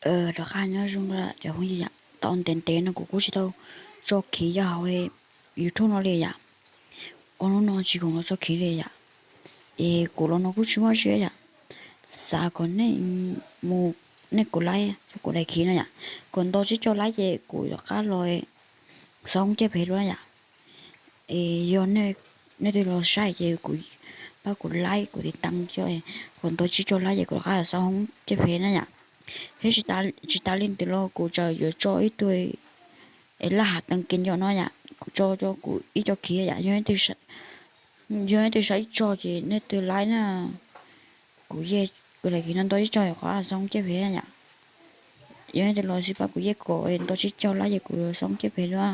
Rov qab nyob zoo cov phooj ywg yom, tau ntev ntev no kuv kuj tsis tau tso khiv yog hauv YouTube no li yom. Ua hnub no tsis khoom los tso khiv li yom, es kuv los no kuj tsis muaj tsi yom. Xav kom nej mus, nej kuv laib, kuv daim khiv no yom, kom nto tsib caug laib ces kuv rov qab los xa hoob caj phev dua yom. Es yog nej twg los saib ces kuv, pab kuv laib kuv tiv tas coj, kom nto tsib caug laib ces kuv rov qab xa hoob caj phev na yom. Thiab tsis tas li ntawd los kuv tseem yuav tso ib tug es laj hav tees kiv nco no yom, kuv tso cov kuv ib co khiv yom. Yog nej twg saib tso ces nej twg laib na, kuv, kuv daim khiv no nto tsib caug yom, qhov xa hoob caj phev yom. Yog nej twg los xij pab kuv yeej kom nto tsib caug laib ces kuv xa hoob caj phev dua.